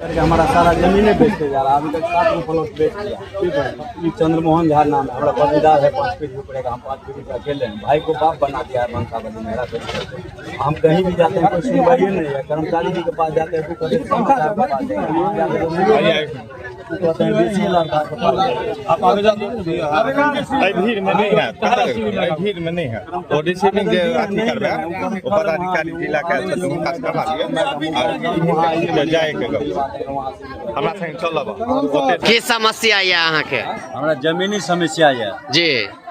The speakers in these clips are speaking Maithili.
करके हमारा सारा जमीने बेचते जा रहा है। अभी तक 7 गो प्लॉट बेच दिया। ठीक है, ये चंद्रमोहन झा नाम है, हमारा पटीदार है, 5 पीढ़ी ऊपर का, हम 5 पीढ़ी का अकेले हैं। भाई को बाप बना दिया है वंशावली मेरा बेच करके। हम कहीं भी जाते हैं कोई सुनवाई नहीं है। कर्मचारी जी के पास जाते हैं तो कहते हैं साहब के पास जाते हैं, वो कहते हैं डीसी लाल के पास जाते हैं। आप आवेदन एहि भीड़मे नहि हैत, एहि भीड़मे नहि हैत। ओ रिसीविंग जे अथी करबै, ओ पदाधिकारी जिलाके आयल छथिन, हुनकासँ करबा लिअ आ जायके गप हमरा संगे चलब ओते। की समस्या यऽ अहाँके? हमरा जमीनी समस्या यऽ। जी।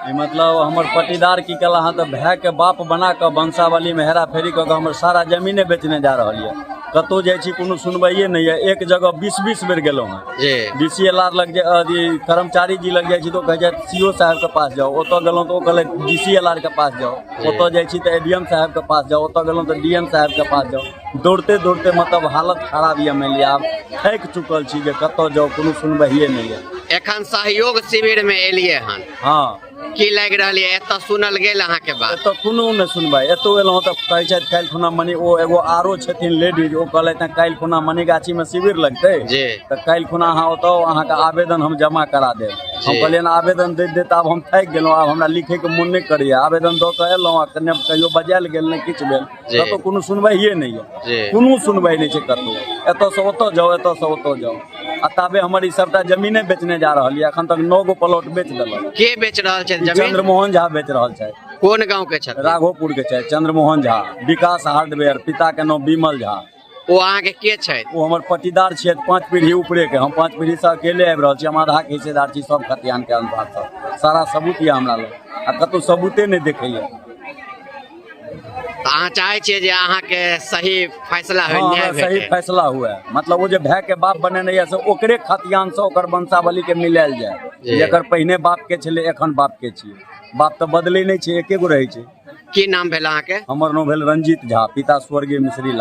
ई मतलब हमर पटीदार की केला हँ तऽ भाय के बाप बना कऽ वंशावली में हेरा फेरी कऽ कऽ हमर सारा जमीने बेचने जा रहल यऽ। कतहु जाइ छी कोनो सुनवाइए नहि यऽ। एक जगह 20-20 बेर गेलहुँ हँ। जी। डी सी एल आर लग जे अथी कर्मचारी जी लग जाइ छी तऽ ओ कहै छथि सी ओ साहेबके पास जाउ। ओतऽ गेलहुँ तऽ ओ कहलथि डी सी एल आर के पास जाउ। ओतऽ जाइ छी तऽ ए डी एम साहेबके पास जाउ। ओतऽ गेलहुँ तऽ डी एम साहेबके पास जाउ। दौड़ते दौड़ते मतलब हालत खराब यऽ। मानि लिअ आब थाकि चुकल छी जे कतऽ जाउ, कोनो सुनवाइए नहि यऽ। एखन सहयोग शिविर में एलियै हन? हँ। की लागि रहल यऽ, एतऽ सुनल गेल अहाँके बात? एतऽ कोनो नहि सुनवाइ। एतौ एलहुँ तऽ कहै छथि काल्हि खुना मनी, ओ एगो आरो छथिन लेडीज, ओ कहलथि हँ काल्हि खुना मनीगाछीमे शिविर लगतै। जी। तऽ काल्हि खुना अहाँ ओतऽ अहाँके आवेदन हम जमा करा देब। हम जी। कहलियनि आवेदन दैत दैत आब हम थाकि गेलहुँ, आब हमरा लिखैके मोन नहि करैए। आवेदन दऽ कऽ एलहुँ आ कने कहियो बजायल गेल नहि किछु भेल। जी। कतहु कोनो सुनवाइए नहि यऽ। जी। कोनो सुनवाइ नहि छै कतहु। एतऽसँ ओतऽ जाउ, एतऽसँ ओतऽ जाउ, आ ताबे हमर ई सबटा जमीने बेचने जा रहल यऽ। एखन तक 9 गो प्लॉट बेच देलक। के बेच रहल छै ई जमीन? चंद्रमोहन झा बेच रहल छथि। कोन गांव के छथिन? राघोपुर के छथि चंद्रमोहन झा, विकास हार्डवेयर, पिता के नाम विमल झा। ओ अहाँके के छथि? ओ हमर पटीदार छियथि, 5 पीढ़ी ऊपरे के। हम 5 पीढ़ी से अकेले आबि रहल छी। हम आधा के हिस्सेदार छी सब खतियान के अनुसार से। सारा सबूत यऽ हमरा लग, आ कतहु सबूते नहि देखैया। तऽ अहाँ चाहै छियै जे अहाँके सही फैसला होइ, हाँ, न्याय हमरा सही भेटै? फैसला हुए। मतलब ओ जे भाय के बाप बनेने यऽ से ओकरे खतियान से ओकर वंशावली के मिलायल जाय। जी। जकर पहिने बाप के छलै, एखन बाप के छियै। बाप तऽ बदलै नहि छै, एके गो रहै छै। की नाम भेल अहाँके? हमर नाम भेल रंजीत झा, पिता स्वर्गीय मिश्री लाल।